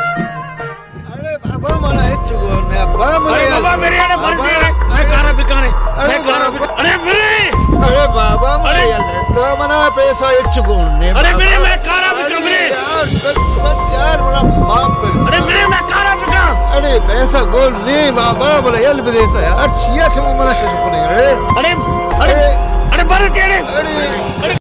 ارے بابا، منا ہچ گون نے ابا، منا ارے یل بابا، دے۔ میرے اڑے بند ابا۔ دے، میں کارا بکانے۔ ارے میں کارا بابا۔ بک-، ارے میرے۔ ارے بابا، منا ارے۔ یل دے۔ تو منا پیسہ ہچ گون نے ارے بابا۔ میرے، میں کارا بکاں ارے میرے۔ یار، بس، بس یار، منا معاف کر۔ ارے میرے، میں کارا بکاں۔ ارے پیسہ گون نے بابا، منا یل بدے تا یار۔ چیا شما منا شش کنے۔ ارے۔ ارے، ارے، ارے۔ ارے بارے تیرے۔ ارے۔ ارے۔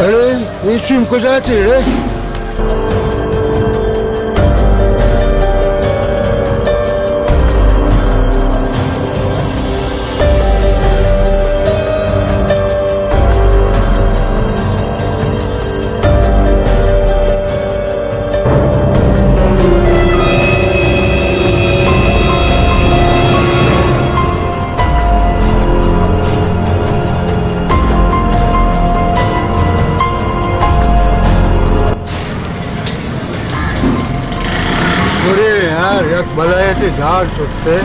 ارے، اے چون کجا چے رے؟ ارے یار، یک بلائے تے جھاڑ شتے۔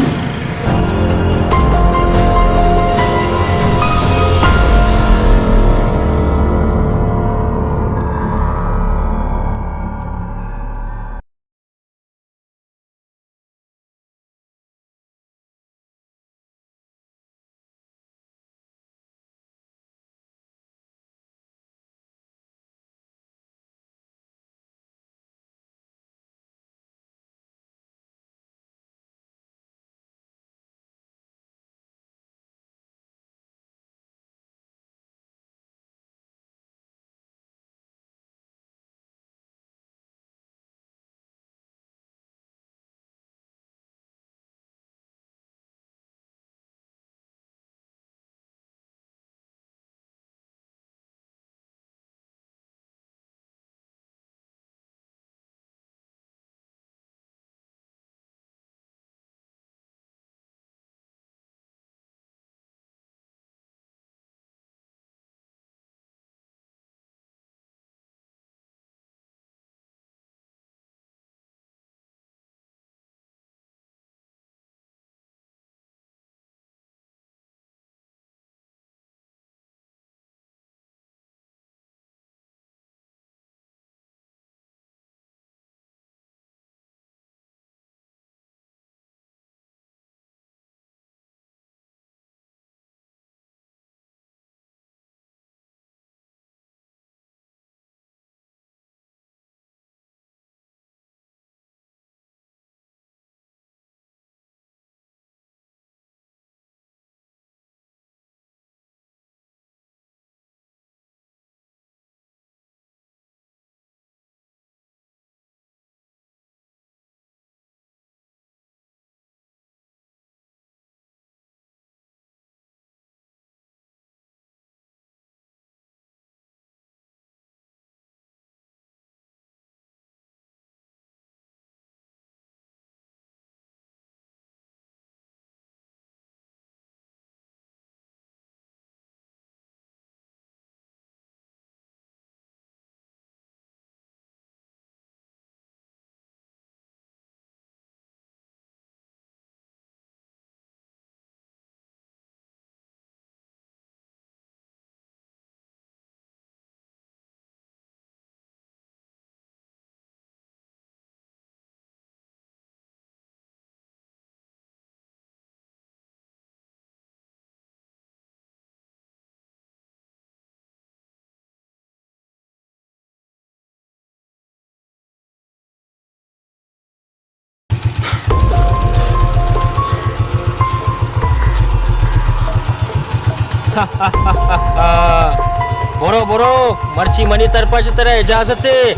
برو، برو، مرچی منی طرفا چہ ترا اجازت اے۔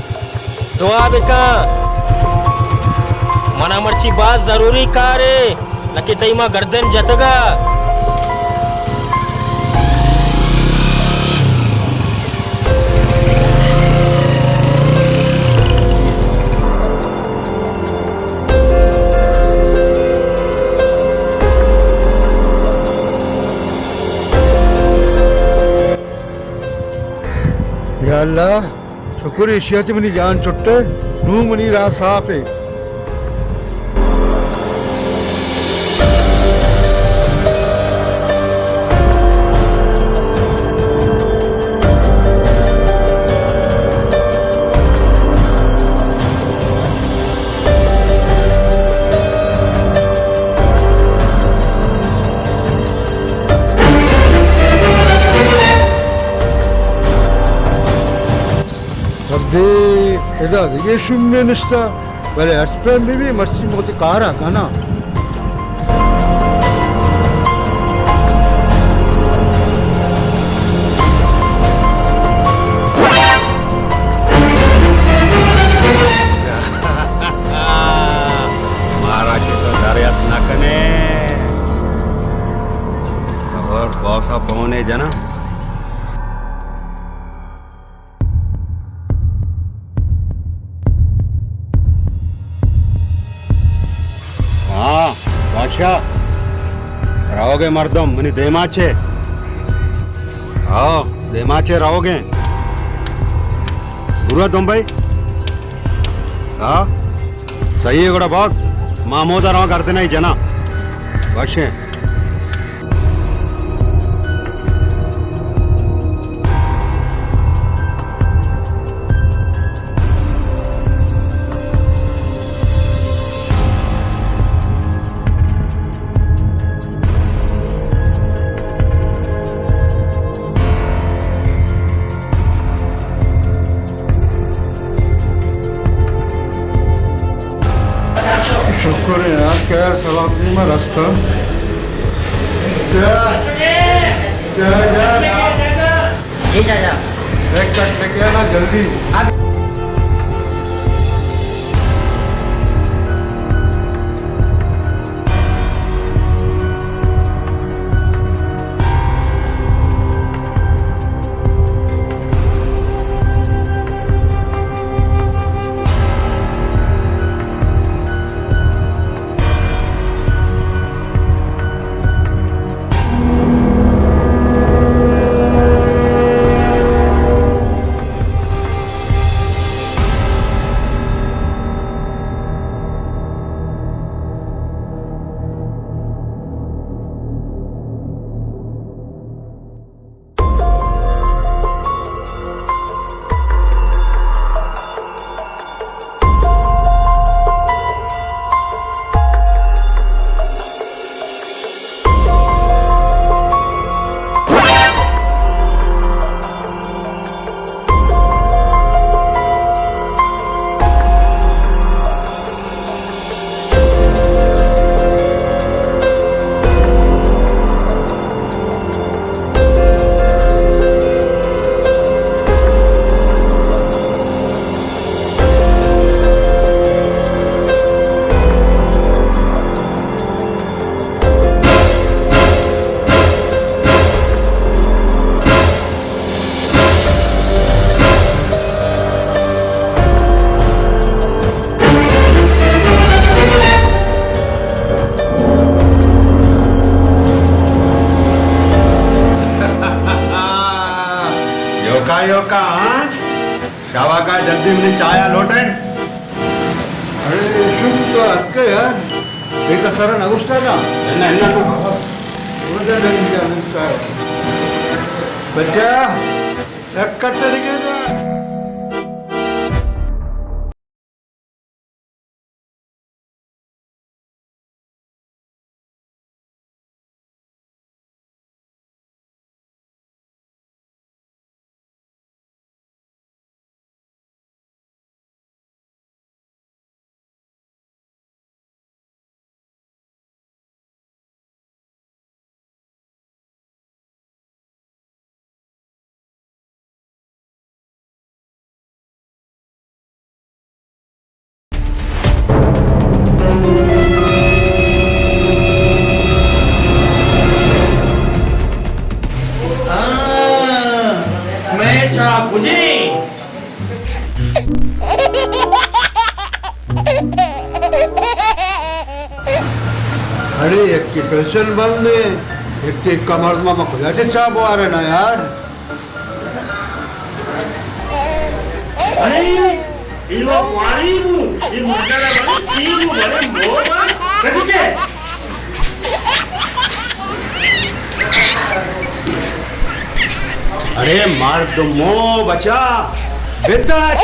دعا بکن۔ منا مرچی باز ضروری کارے، نہ کہ تئی ما گردن جتگا۔ یا اللہ، شکر ایشی ءَ چہ منی جان چٹے، نوں منی راہ صاف اے۔ ابے، ادا دگہ شومے نشتہ، بلے ہرچ پیم بہ بی، مرچی من وتی کارا کناں۔ مارا کہ تو دریات نہ کنے۔ خبر باسا پونے جنا۔ ہاں، بادشاہ، روگے مردم، منی دیما چے۔ ہاں، دیما چے روگے۔ برو دمبئی۔ ہاں، صحیح ہے گڑا باس، ما ہمودا رواں گردنائی جنا۔ وشیں۔ شکر ہے یار، خیر سلامتی میں رستہ۔ کیا؟ کیا یار؟ جی چاچا۔ ایک کٹ لے کے آنا جلدی۔ یوکا یوکا، ہاں؟ شاباکا، جلدی منی چایا لوٹن۔ ارے، شوم تو اتکے یار۔ اے تو سر نہ گوشتا نا۔ نہ، نہ، نہ۔ بچہ، یک کٹے دگہ دا۔ کجے؟ ارے، یک کی پیشن بند ہے، یک کی کمر ما کجا چے چا بوارے نا یار۔ ارے، اے وا واری بو، اے مجرا بڑے تیز بو، بڑے مو با، کدی کے؟ ارے مردمو بچا، بدار۔